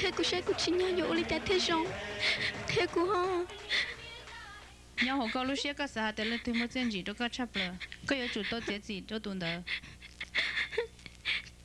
Qhia kuv saib kuv tsim nyog yuav ua li cas thiaj zoo. Qhia kuv ho. Nyob hauv koj lub siab koj xav hais tias leej twg muaj txiaj ntsim rau koj tshaj plaws, koj yuav tsum tau txiav txim rau tus ntawd.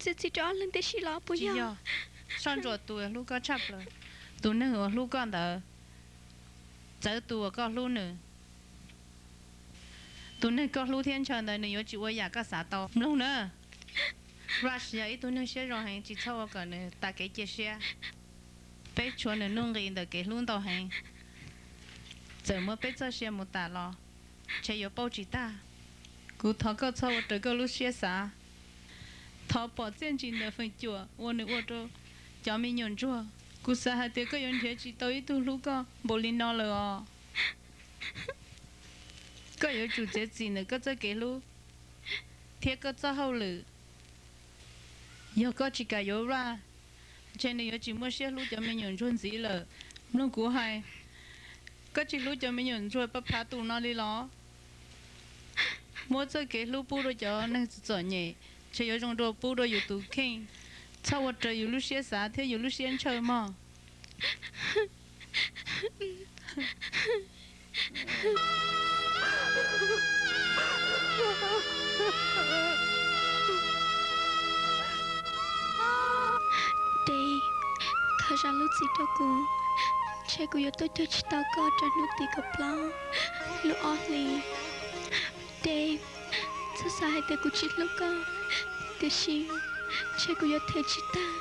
Txiav txim rau ob leeg tib si los puas yog? Soj ntsuam tus uas hlub koj tshaj plaws, tus neeg uas hlub koj ntawd, txawv tus uas koj hlub nws. Tus neeg koj hlub thiab ntshaw ntawd nws yuav tsis ua yam koj xav tau. Mloog na, Raj yog ib tug neeg siab zoo heev, tsis txhob ua kom nws tas kev cia siab. Peb tshuav nws nuj nqis ntawm kev hlub ntau heev, txawm muab peb txoj sia mus tas los ntshe yuav paub tsis tag. Kuv thov koj txhob ua raws koj lub siab xav. Thov pom txiaj ntsim ntawm feem cuam uas nws ua rau cov me nyuam ntsuag. Kuv xav hais tias koj yuav nrhiav tsis tau ib tug hlub koj npaum li no lawm os. Koj yuav tsum txiav txim ntawm koj txoj kev hlub thiab koj txoj hauj lwm. Yog koj tsis kam yuav Raj, ntshe nws yuav tsis muaj siab hlub cov me nyuam ntsuag ntxiv lawm. Mloog kuv hais, koj tsis hlub cov me nyuam ntsuag pab phav tus no li los? Muab txoj kev hlub pub rau cov neeg txom txom nyem, ntshe yuav zoo dua pub rau yus tus kheej. Txhob ua raws yus lub siab xav thiab yus lub siab ntshaw mog. Dave, thov zam lub txim rau kuv, ntshe kuv yuav tuaj cuag tsis tau koj rau hnub tim kaum plaub lub ob hlis. Dave, txhob xav hais tias kuv tsis hlub koj, tiam sis ntshe kuv yuav them tsis tag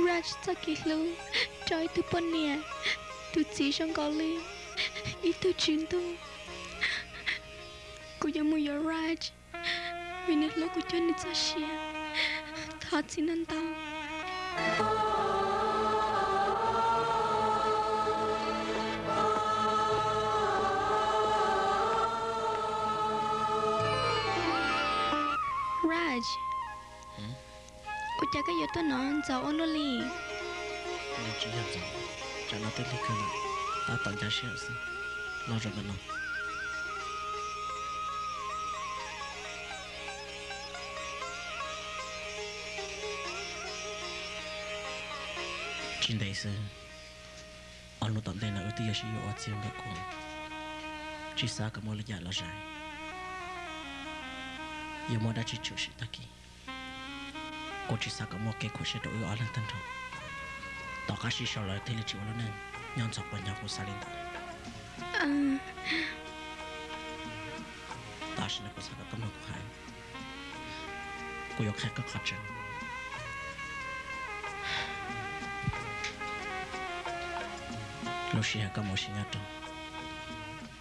Raj txoj kev hlub rau ib tug poj niam, tus txiv zoo nkaus li ib tug tswv ntuj. Kuv yuav mus yuav Raj, vim nws hlub kuv cuag nws txoj sia. Thov txim ntau ntau. Raj, ua cas koj yuav tuaj nov ntxov ua luaj li? Tsis yog ntxov, tsam no twb lig kawg lawm, tab tom ncaj siab xwb. Los zaum ntawm no. Tsis ntev xwb, ob hnub tom ntej no wb twb yuav sib yuav ua txij nkawm kuv, tsis xav kom muaj li cas los zais. Yuav muaj dab tsi tshwm sim tag kis, kuv tsis xav kom muaj kev khuv xim rau wb ob leeg tag nrho. Tom qab sib sau lawm thiaj li tsis ua lub neej nyob ntxov quas nyob, kuv xav li ntawd. Tam sim no kuv xav kom koj mloog kuv hais, kuv yuav qhia koj qhov tseeb. Lub sij hawm koj mus ua si nyob rau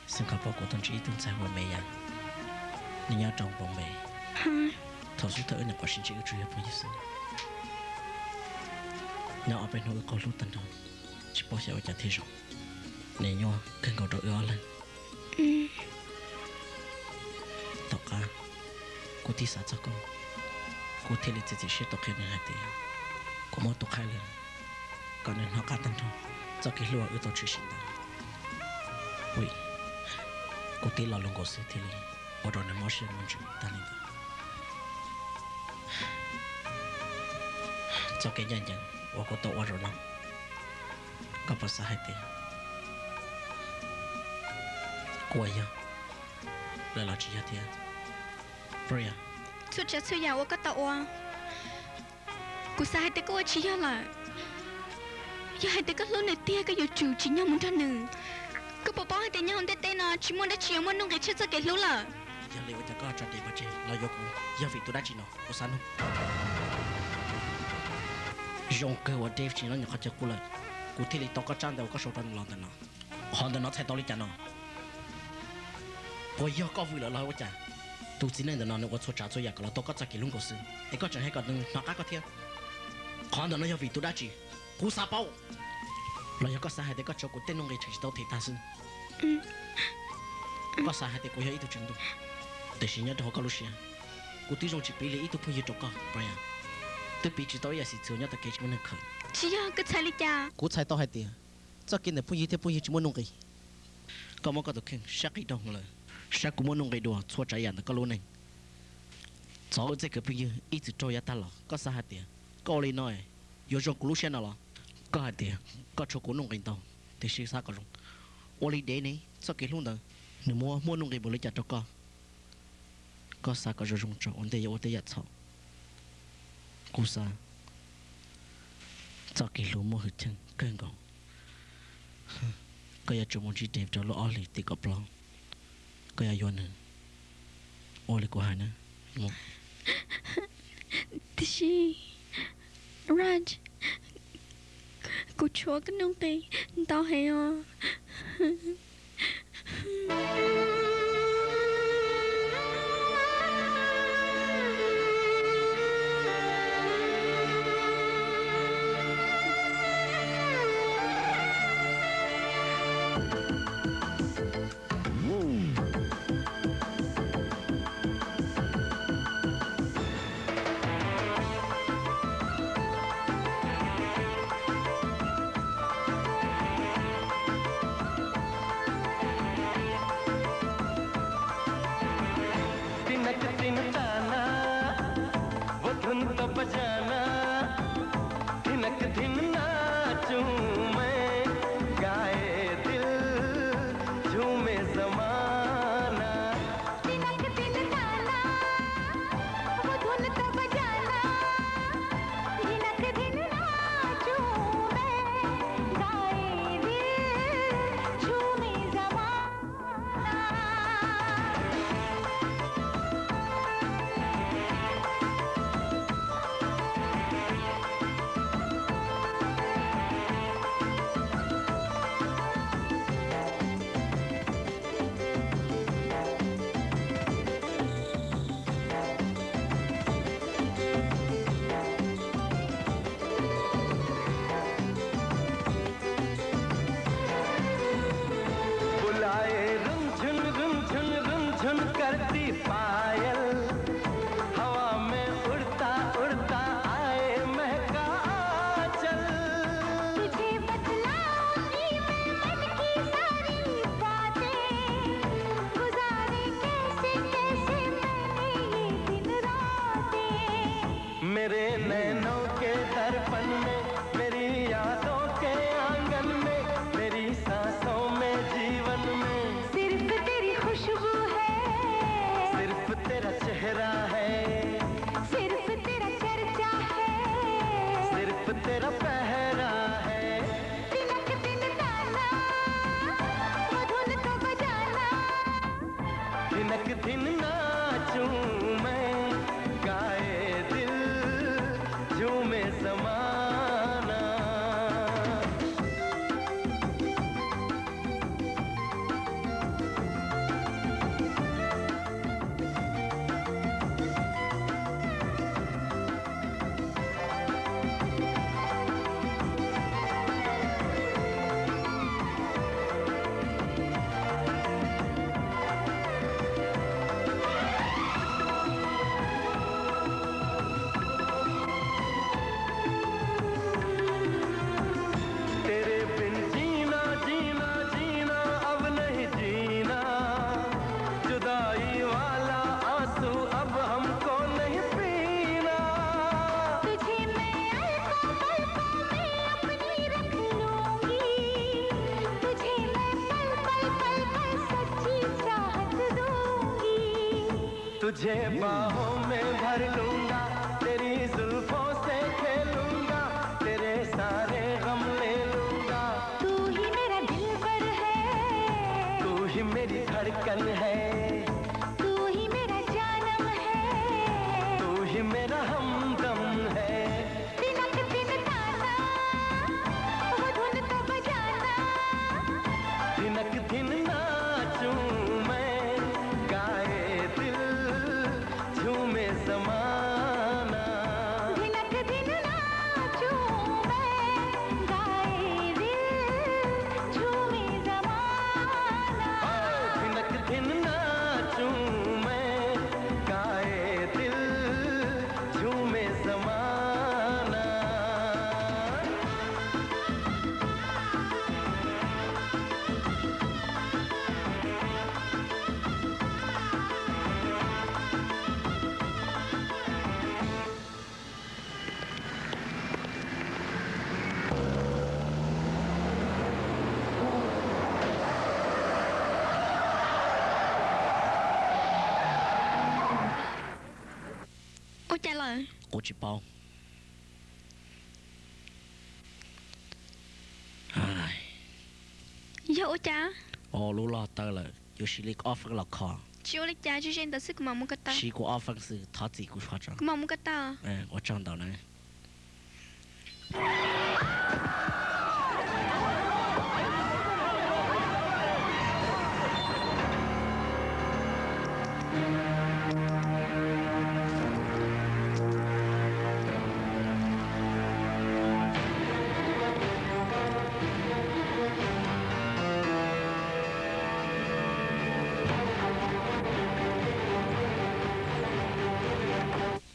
Singapore, kuv tau ntsib ib tug ntxhais hu ua Maya, nws nyob rau Bombay. Thaum xub thawj wb nyuam qhuav sib ntsib wb tsuas yog phooj ywg xwb. Nyob ob peb hnub wb qaug hlub tag nrho, tsis paub xyov ua cas thiaj zoo. Nws nyuaj kawg nkaus rau wb ob leeg. Tom qab kuv thiaj xav txog koj, kuv thiaj li txiav txim siab tuaj qhia nws hais tias kuv muab tus qhaib lawm, kom nws hnov qab tag nrho txoj kev hlub uas wb tau tshwm sim ntawd. Vim kuv tib lo lus nkaus xwb thiaj li ua rau nws mob siab mob ntsws tag li ntawd. Txoj kev ncaj ncees uas kuv tau ua zaum no, koj puas xav hais tias kuv ua yog lawm los tsis yog thiab? Txhua tsav txhua yam uas koj tau ua, kuv xav hais tias koj ua tsis yog lawm. Yog hais tias koj hlub nws tiag, koj yuav tsum tsim nyog mus nrog nws. Koj puas paub hais tias nyob hauv ntiaj teb no tsis muaj dab tsi yuav muaj nuj nqis tshaj txoj kev hlub lawm? Yog li ua cas koj tso dev pov tseg los yuav kuv? Yog vim tus dab tsi no? Kuv xav nug. Zoo kawg uas Dave tsis nyob nyuam qhuav caum kuv lawm, kuv thiaj li tau koj tsab ntawv uas koj sau rau nws los ntawm no. Qhov ntawm no txhais tau li cas no? Puas yog koj vwm lawm los ua cas? Tus txiv neej ntawm no nws ua txhua tsav txhua yam kom los tau koj txoj kev hlub nkaus xwb, es koj tseem hais kom nws hnov qab koj thiab. Qhov ntawm no yog vim tus dab tsi? Kuv xav paub. Los yog koj xav hais tias koj tshuav kuv tej nuj nqis tseem tsis tau them tag xwb? Koj xav hais tias kuv yog ib tug tswv ntuj, tiam sis nyob rau hauv koj lub siab, kuv twb zoo tsis piv li ib tug phooj ywg rau koj, Brian. Twb piv tsis tau ib yam xim txwv nyob tom kev tsis muaj neeg khaws. Tsis yog, koj txhais li cas? Kuv txhais tau hais tias txoj kev ntawm phooj ywg thiab phooj ywg tsis muaj nuj nqis. Koj muab koj tus kheej sab qis rau hauv lawm, saib kuv muaj nuj nqis dua txhua tsav yam ntawm koj lub neej. Txog wb txij kwv phooj ywg ib txwm raug yav tag los, koj xav hais tias koj ua li no yuav zoo kuv lub siab no los? Koj hais tias koj tshuav kuv nuj nqis ntau, tiam sis xav kom zoo. Ua li dev ne, txoj kev hlub ntawd nws muaj muaj nuj nqis npaum li cas rau koj? Koj xav kom zoo zoo tso, ua ntej yuav ua tej yam txhaum. Kuv xav txoj kev hlub muaj hwj chim kawg nkaus. Koj yuav tsum mus ntsib dev rau lub ob hlis tim kaum plaub. Koj yuav yuav nws ua li kuv hais na. Tiam sis, Raj, kuv tshuav koj nuj nqis ntau heev os. Tinak tin tana, wo dhun to bajana, tinak din naachun main, gaye dil jhume zamana. Tinak din tana, wo dhun to bajana, tinak din naachun main, gaye dil jhume zamana. बुलाए रुनझुन रुनझुन रुनझुन करती पायल, हवा में उड़ता उड़ता आए महका आंचल। तुझे बतलाऊंगी मैं मन की सारी बातें, गुजारे कैसे कैसे मैंने ये दिन रातें। मेरे नैनों के दर्पण में, मेरी यादों के आंगन में, मेरी सांसों में, जीवन में सिर्फ तेरी खुशबू है, सिर्फ तेरा चेहरा है, सिर्फ तेरा चर्चा है, सिर्फ तेरा पहरा है। तिनक दिन ताना, वो धुन तो बजाना। दिनक दिन नाचूं मैं, गाए दिल, झूमे जमाना। तेरे बिन जीना, जीना, जीना अब नहीं जीना, जुदाई वाला आंसू अब हमको नहीं पीना। तुझे मैं अलका पलकों में अपनी रख लूंगी, तुझे मैं पल पल पल पल सच्ची चाहत दूंगी। तुझे बाहों में भर लूंगा, तेरी जुल्फों से खेलूंगा, तेरे सारे गम ले लूंगा। तू ही मेरा दिलबर है, तू ही मेरी धड़कन है, तू ही मेरा जानम है, तू ही मेरा हमदम है। दिनक दिन ताना, वो धुन तो बजाना। दिनक दिन नाचूं मैं, गाए दिल, झूमे जमाना। दिनक दिन नाचूं मैं, गाए दिल, झूमे जमाना। ओ, दिनक दिन नाचूं मैं, गाए दिल, झूमे जमाना। Kuv tsis paub. Yog ua cas? Lub log tawg lawm, yuav siv li ob feeb los kho. Tsis ua li cas, ze ze ntawd xwb, kuv mam mus ko taw. Siv kuv ob feeb xwb, thov txim kuv tso. Kuv mam mus ko taw. Ua tsaug ntau na.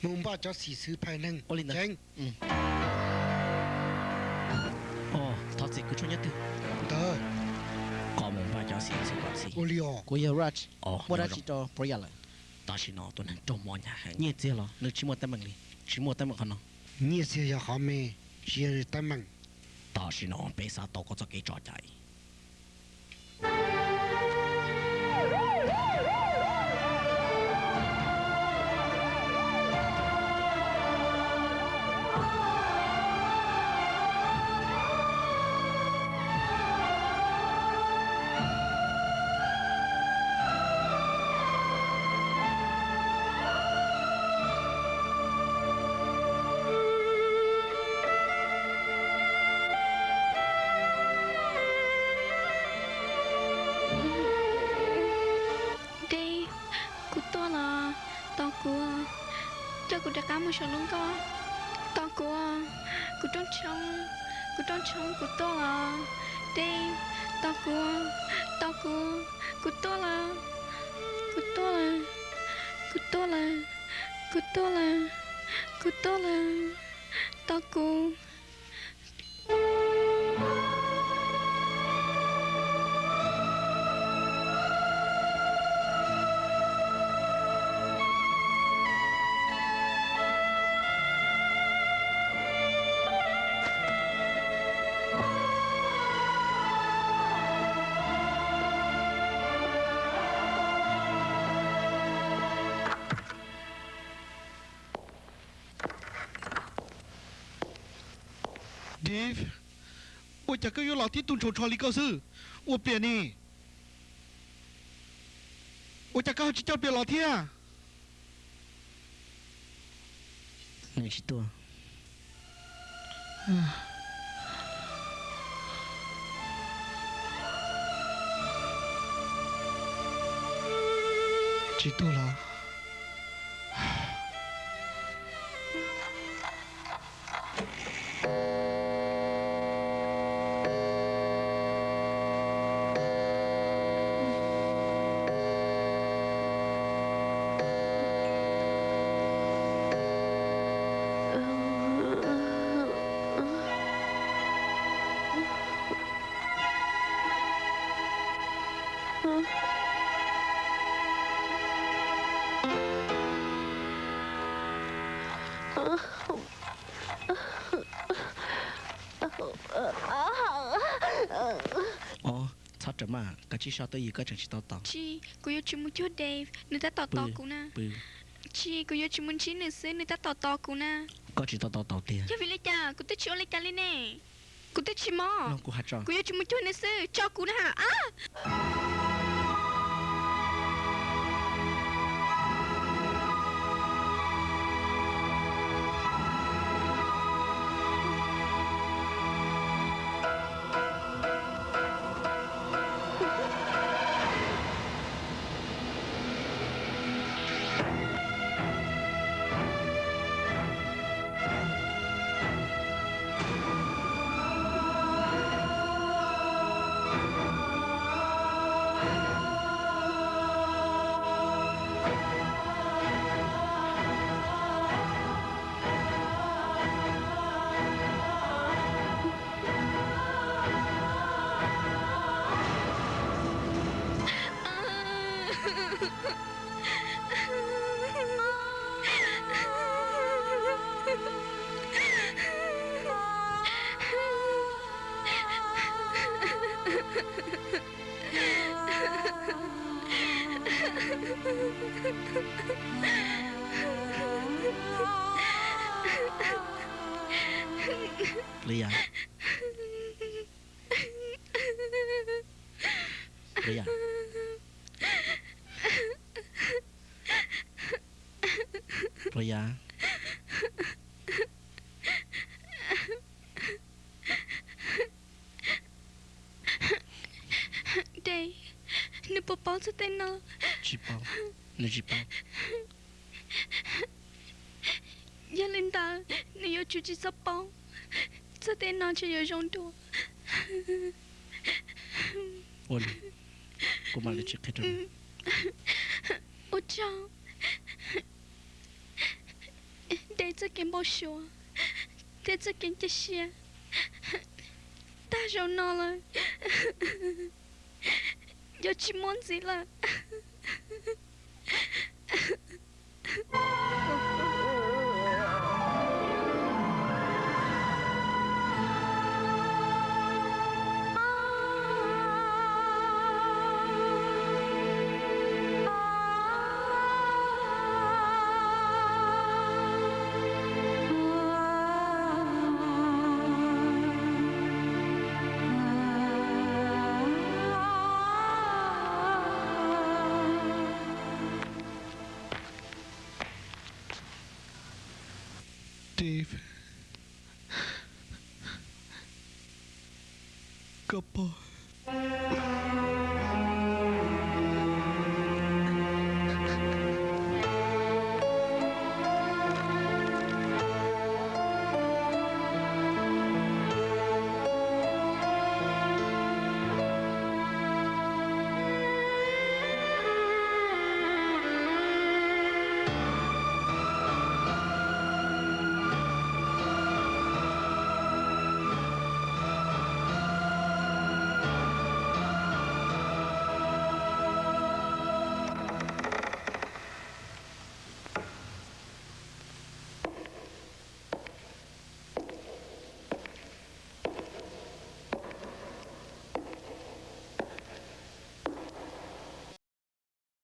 Mus npaj cov xim xwb phaj neeg. Ua li ntawd. Thov txim, kuv tshuav nyob twg? Kom mus npaj cov xim xwb kom txhij. Ua li os. Kuv yog Raj. Muaj dab tsi rau Priya lawm? Tam sim no tus neeg raug mob hnyav heev. Nyiaj txiag los nws tsis muaj teeb meem li. Tsis muaj teeb meem qhov no. Nyiaj txiag yog qhov me, tsis yog teeb meem. Tam sim no peb xav tau koj txoj kev tso cai. Dej, kuv tuaj los, tos kuv, coj kuv rov qab mus saum lub nkoj. Tos kuv, kuv rooj tshoob, kuv rooj tshoob, kuv tuaj los. Dej, tos kuv, tos kuv, kuv tuaj los, kuv tuaj lawm, kuv tuaj lawm, kuv tuaj lawm, kuv tuaj lawm, tos kuv. Dave, ua cas koj yuav los thiab tu ntsoos tsho li koj xwb? Ua pliag ni. Ua cas koj ho tsis coj Piam los thiab? Nws tsis tuaj. Tsis tuaj los? Os, txhob rawm mas, koj tsis so twj ywm koj tseem tsis tau tos. Tsis, kuv yuav tsis mus cuag Dave, nws tab tom tos kuv na. Tsis, kuv yuav tsis mus ntsib nws xwb, nws tab tom tos kuv na. Koj tsis tau tos tau tiag. Yog vim li cas? Kuv twb tsis ua li cas li ne. Kuv twb tsis mob. Kuv yuav tsis mus cuag nws xwb, tso kuv na ha. Li Yaj. Li Yaj. Li Yaj. Dej, nws puas paub txog tej no? Tsis paub, nws tsis paub. Yog li ntawd nws yuav tsum tsis txhob paub. Txog tej no ntshe yuav zoo dua. Ua li, kuv mam li tsis qhia rau nws. Ua tsaug. Dej txoj kev npau suav thiab txoj kev cia siab tag zaum no lawm, yuav tsis muaj ntxiv lawm. Dave, koj pom